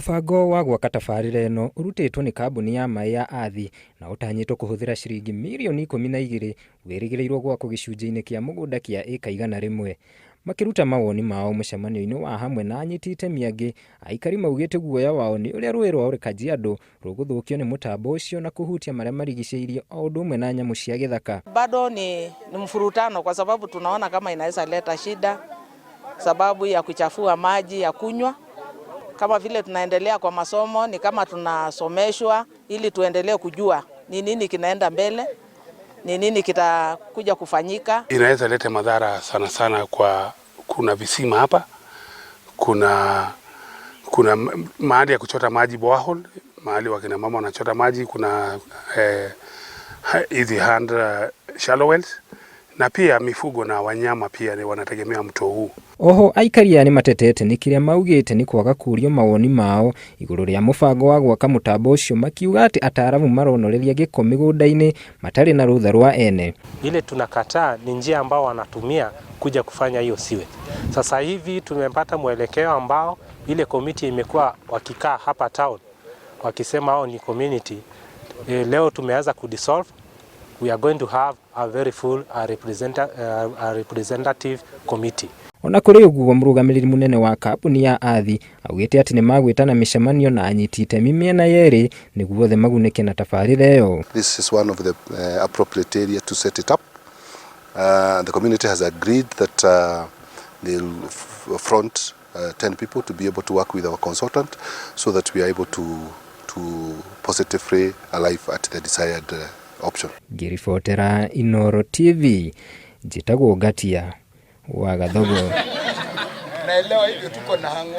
Mũbango wa gwaka tabarĩra ĩno ũrutĩtwo nĩ kambuni ya maĩ ya Athi na ũtanyĩtwo kũhũthĩra ciringi mirioni 12 wĩrĩgĩrĩirwo gwakwo gĩcunjĩ-inĩ kĩa mũgũnda kĩa ĩka 100. Makĩruta mawoni mao mũcemanio-inĩ wa hamwe na anyiti itemi angĩ, aikari maugĩte guoya wao nĩ ũrĩa rũĩ rwa Olkajiado rũgũthũkio nĩ mũtambo ũcio na kũhutia marĩa marigicĩirie o ũndũ ũmwe na nyamũ cia gĩthaka. Bado ni mfurutano kwa sababu tunaona kama inaweza leta shida sababu ya kuchafua maji ya kunywa. Kama vile tunaendelea kwa masomo, ni kama tunasomeshwa ili tuendelee kujua ni nini kinaenda mbele, ni nini kitakuja kufanyika. Inaweza leta madhara sana sana kwa kuna visima hapa, kuna mahali ya kuchota maji borehole, mahali wakina mama wanachota maji, kuna hizi hand shallow wells na pia mifugo na wanyama pia wanategemea mto huu. Oho aikari aya nĩmatetete nĩ kĩrĩa maugĩte nĩ kwaga kũrio mawoni mao igũrũ rĩa mũbango wa gwaka mũtambo ũcio, makiuga atĩ ataaramu maronoreria gĩko mĩgũnda-inĩ matarĩ na rũtha rwa ene. Ile tunakataa ni njia ambao wanatumia kuja kufanya hiyo sewage. Sasa hivi tumepata mwelekeo ambao ile committee imekuwa wakikaa hapa town wakisema hao ni community. Leo tumeanza kudissolve. We are going to have a very full a representative committee. Ona kũrĩ ũguo, mũrũgamĩrĩri mũnene wa kambuni ya Athi augĩte atĩ nĩmagwĩtana mĩcemanio na anyiti itemi mĩena yerĩ nĩguo othe magunĩke na tabarĩra ĩyo. This is one of the appropriate area to set it up. The community has agreed that they'll front 10 people to be able to work with our consultant so that we are able to positively arrive at the desired option. Ngĩribotera Inooro TV, njĩtagwo Ngatia wa Gathogo. Naelewa hivyo tuko na hango.